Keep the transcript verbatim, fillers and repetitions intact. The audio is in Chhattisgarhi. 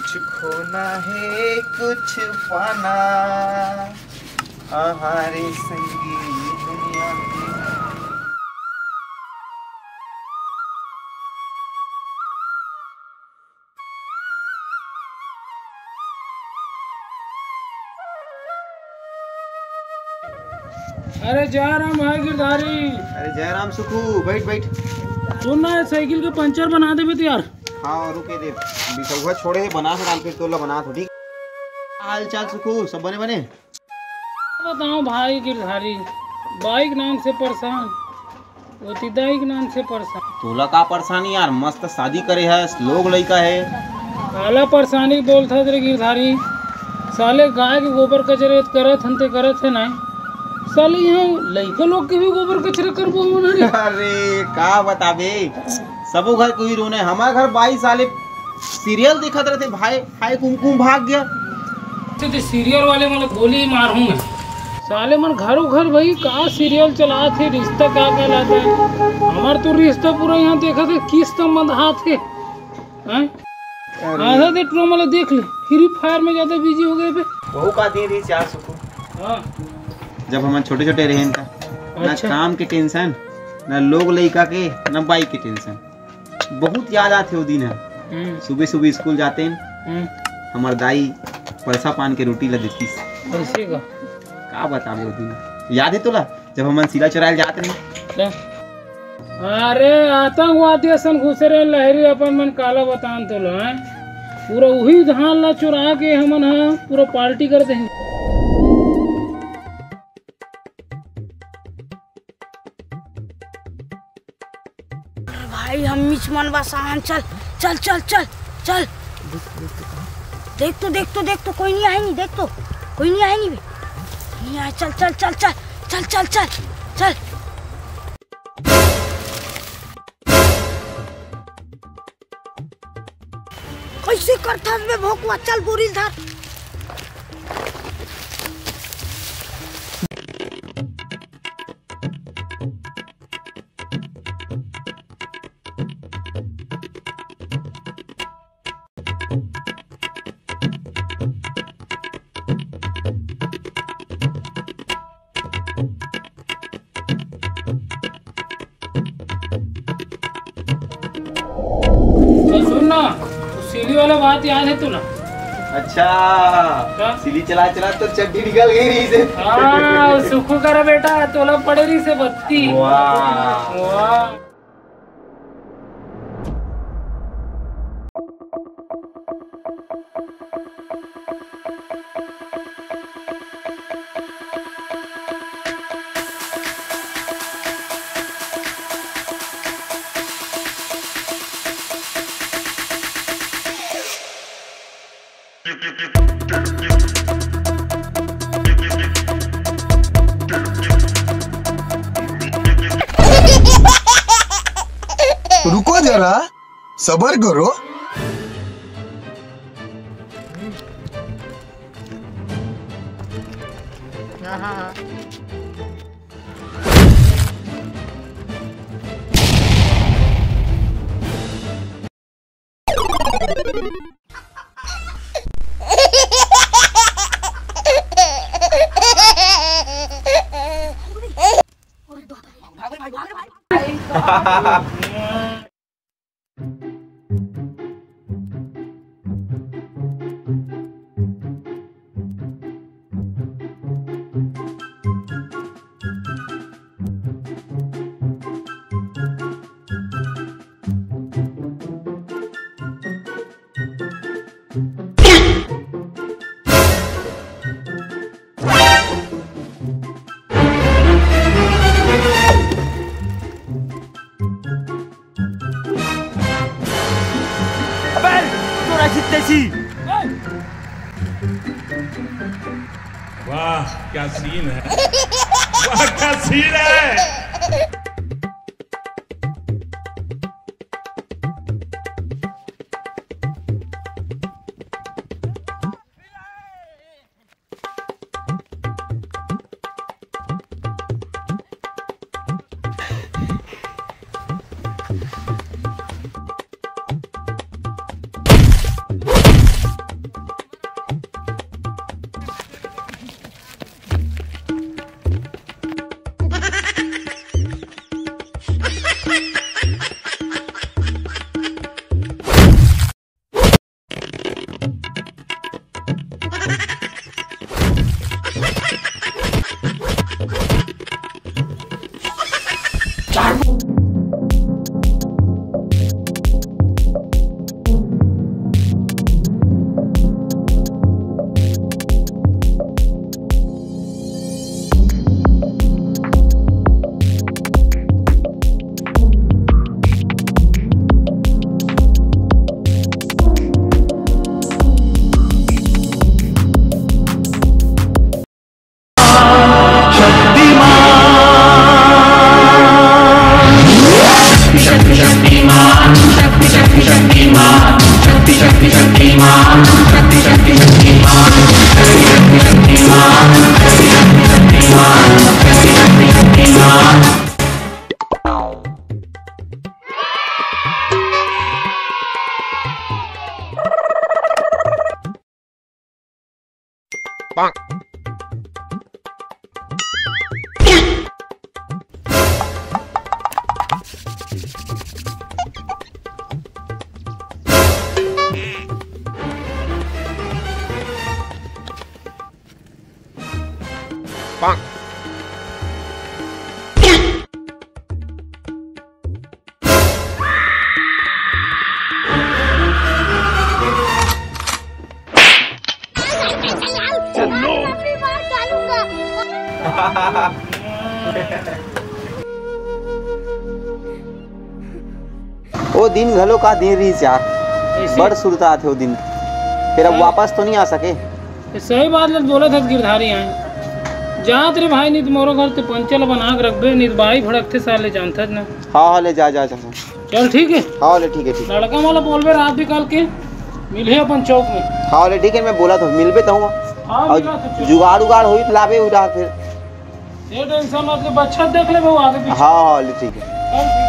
कुछ खोना है, कुछ पाना, आहा रे संगी दुनिया में। अरे जय राम भाई गिरधारी। अरे जय राम सुखू, बैठ बैठ। सुन ना, ये साइकिल के पंचर बना देबे तो यार। हाँ, रुके दे, बिसौहा छोड़े हे, बना के डाल, फिर तोला बना दो, ठीक? हाल चाल सुखू, सब बने बने? बताओ भाई गिरधारी, बाइक नाम से परेशान, ओती दाई के नाम से परेशान। तोला का परेशानी यार, मस्त शादी करे हस, लोग लइका हे। काला परेशानी बोलत हस रे गिरधारी, साले गाय के गोबर कचरे करत हन ते करत हे ना, साले यहाँ लइका लोग के भी गोबर कचरे करबो हमन रे। अरे का बताबे, सबो घर के उही रोना हे। हमार घर बाईस साले सीरियल देखत रहिथे, भाई, हाय कुमकुम भाग गया। ते सीरियल वाले मन ला गोली मारहूं मैं। साले मन घरो घर भाई का सीरियल चलात हे, रिश्ता का कहलाता है। हमार तो रिश्ता पूरा यहाँ देखत हे, किस्त मंधात हे। हैं? अरे। आधा दे ट्रो मला देख ले, फ्री फायर में ज्यादा बिजी हो गए बे। वहू का दिन रहिस यार सुखू। हाँ। जब हमन छोटे छोटे रहेन ता, ना अच्छा। काम के टेंशन, ना लोग लइका के, ना बाइक के टेंशन। बहुत याद आथे वो दिन ह। हम्म। सुबह सुबह स्कूल जातेन, हम्म। हमर दाई परसा पान के रोटी ला देतिस। कैसे का? का बताबे वो दिन, याद हे तोला, जब हमन सीला चोराय ल जात रहे? ले। अरे आतंकवादी असन घुसे रहे लहरी, अपन मन काला बतान तोला, हैं? पूरा उही धान ला चुरा के हमन ह पूरा पार्टी कर देहन। अरे भाई, हम मिच मन बसान, चल, चल, चल, चल, चल। देख तो, देख तो, देख तो, कोई नहीं आए नहीं, देख तो, कोई नहीं आए नहीं बे। नहीं आए, चल, चल, चल, चल। कैसे करथस बे भोकवा, चल बोरी ल धर। तो सुन ना, वो सीढ़ी वाला बात याद है तू ना? अच्छा, क्या? सीढ़ी चला चला तो चड्डी निकल गई रही से। हाँ, सुखू करा बेटा, तोला पड़े रही से बत्ती। वाह। वाह। रुको जरा, सबर करो। अबे, तोरा जीतते सी। वाह, क्या सीन है। वाह, क्या सीन है। ओ दिन घलो का दिन रहिस यार, ऐसे बड़ सुरता आथे ओ दिन। फिर अब हाँ। वापस तो नहीं आ सके। ये सही बात ल बोलत हस गिरधारी आए। जात रे भाई, नित मोरो घर ते पंचल बना के रखबे, नित बाई भड़कथे साले जानथस ना। हाँ, हाँ, ले जा, जा, जा, जा। चल ठीक है। हाँ, ले ठीक है, ठीक है। लड़का वाला बोलबे रात बिकाल के मिलहे अपन चौक में। हाँ, ले ठीक है, मैं बोलत हूँ, मिलबे तो हूँ। हाँ, और मिला तो चल। जुगाड़ उगाड़ होई तो लाबे उधार फिर। ये टेंशन मत ले, बच्चा देख ले वो आगे पीछे। हाँ, हाँ, ले ठीक है। चल ठीक।